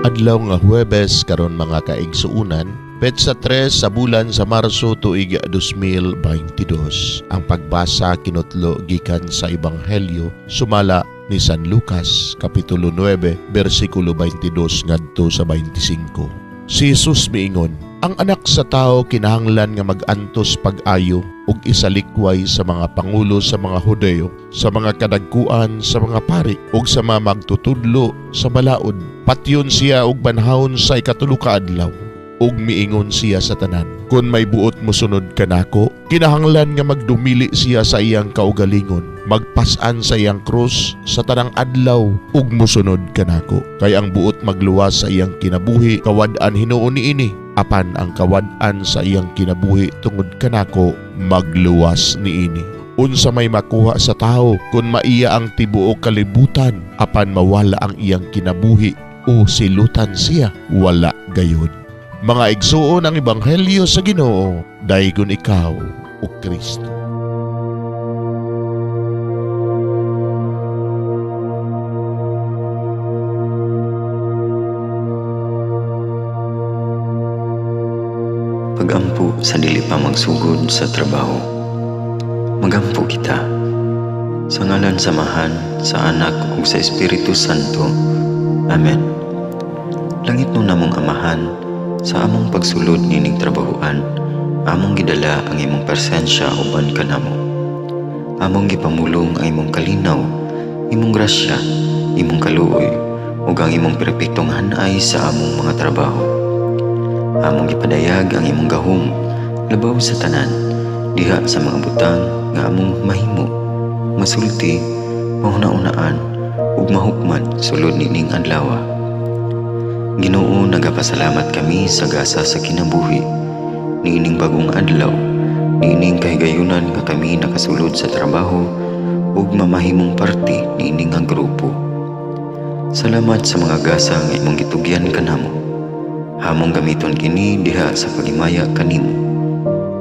Adlaw nga Huwebes karon, mga kaigsuonan, petsa 3 sa bulan sa Marso, tuig 2022. Ang pagbasa kinutlo gikan sa Ebanghelyo sumala ni San Lucas, kapitulo 9, bersikulo 22 ngadto sa 25. Si Jesus miingon, "Ang Anak sa Tao kinahanglan nga mag-antos pag-ayo ug isalikway sa mga pangulo sa mga Hudeo, sa mga kadagkuan sa mga pari ug sa mga magtutudlo sa balaod. Patyon siya ug banhawon sa ikatulo ka adlaw." Ug miingon siya sa tanan, "Kung may buot mosunod kanako, kinahanglan nga magdumili siya sa iyang kaugalingon, magpas-an sa iyang krus sa tanang adlaw ug mosunod kanako. Kay ang buot magluwas sa iyang kinabuhi, kawad-an hinuon niini. Apan ang kawad-an sa iyang kinabuhi tungod kanako, magluwas niini. Unsa may makuha sa tao kung maiya ang tibuok kalibutan apan mawala ang iyang kinabuhi o silutan siya? Wala gayud." Mga igsuon, ang ebanghelyo sa Ginoo. Daygon ikaw, o Kristo. Pagampo sa dili pa magsugod sa trabaho. Magampo kita. Sa ngalan sa Amahan, sa Anak ug sa Espiritu Santo. Amen. Langitnon namong Amahan, sa among pagsulod nining trabahoan, among gidala ang imong presensya uban kanamo. Among gipamulong ang imong kalinaw, imong grasya, imong kaluoy, ug ang imong perpektong hanay sa among mga trabaho. Among gipadayag ang imong gahom labaw sa tanan diha sa mga butang nga among mahimo, masulti, mahuna-unaan ug mahukman sulod nining adlaw. Ginoo, nagapasalamat kami sa gasa sa kinabuhi niining bagong adlaw, niining kahigayunan nga kami nakasulod sa trabaho ug mamahimong parte niini nga grupo. Salamat sa mga gasa nga imong gitugyan kanamo. Among gamiton kini diha sa paghimaya kanimo.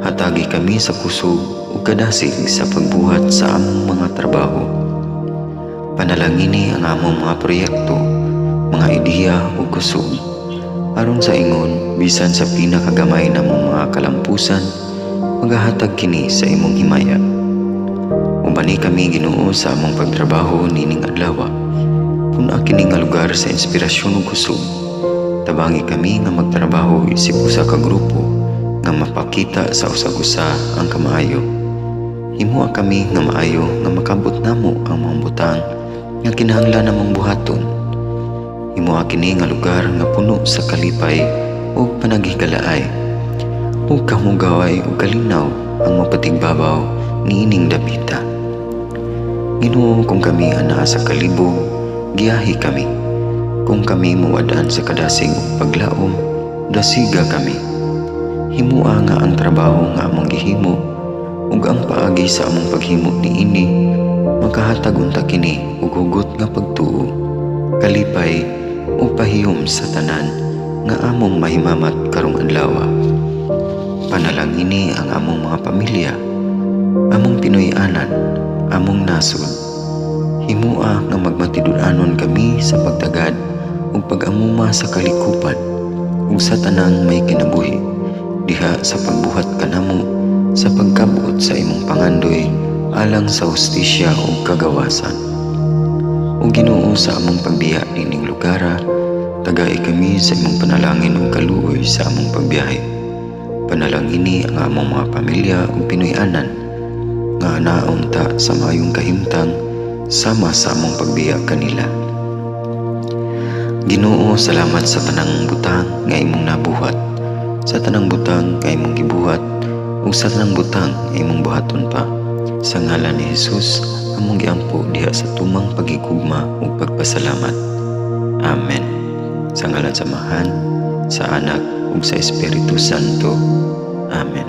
Hatagi kami sa kusog ug kadasig sa pagbuhat sa among mga trabaho. Panalangini ang among mga proyekto, mga ideya ug kusog, aron sa ingon bisan sa pinakagamay namong mga kalampusan, magahatag kini sa imong himaya. Ubani kami, Ginoo, sa among pagtrabaho nining adlaw. Pun-a kini nga lugar sa inspirasyon ug kusog. Tabangi kami nga magtrabaho isip usa ka grupo nga mapakita sa usag-usa ang kamaayo. Himoa kami nga maayo nga makabot namo ang mga butang nga kinahanglan namong buhaton. Himoa kini nga lugar nga puno sa kalipay ug panaghigalaay, ug kamugaway ug kalinaw ang mapatigbabaw niining dapita. Ginoo, kung kami anaa sa kalibog, giyahi kami. Kung kami mawad-an sa kadasig ug paglaom, dasiga kami. Himoa nga ang trabaho nga among gihimo ug ang paagi sa among paghimo niini makahatag unta kini og hugot nga pagtuo, kalipay ug pahiyom sa tanan nga among mahimamat karong adlaw. Panalangini ang among mga pamilya, among Pinoy-anan, among nasod. Himoa nga magmatinud-anon kami sa pagtagad ug pag-amuma sa kalikupan ug sa tanang may kinabuhi diha sa pagbuhat kanamo sa pagkabot sa imong pangandoy alang sa hustisya ug kagawasan. O Ginoo, sa among pagbiya nining lugara, tagai kami sa imong panalangin ug kaluoy sa among pagbiyahe. Panalangini ang among mga pamilya ug Pinoy-anan nga naunta sa maayong kahimtang sama sa among pagbiya kanila. Ginoo, salamat sa tanang butang nga imong nabuhat, sa tanang butang nga imong gibuhat, ug sa tanang butang nga imong buhaton pa. Sa ngalan ni Jesus, among giampo diha sa tumang pagigugma ug pagpasalamat. Amen. Sa ngalan sa Amahan, sa Anak ug sa Espiritu Santo. Amen.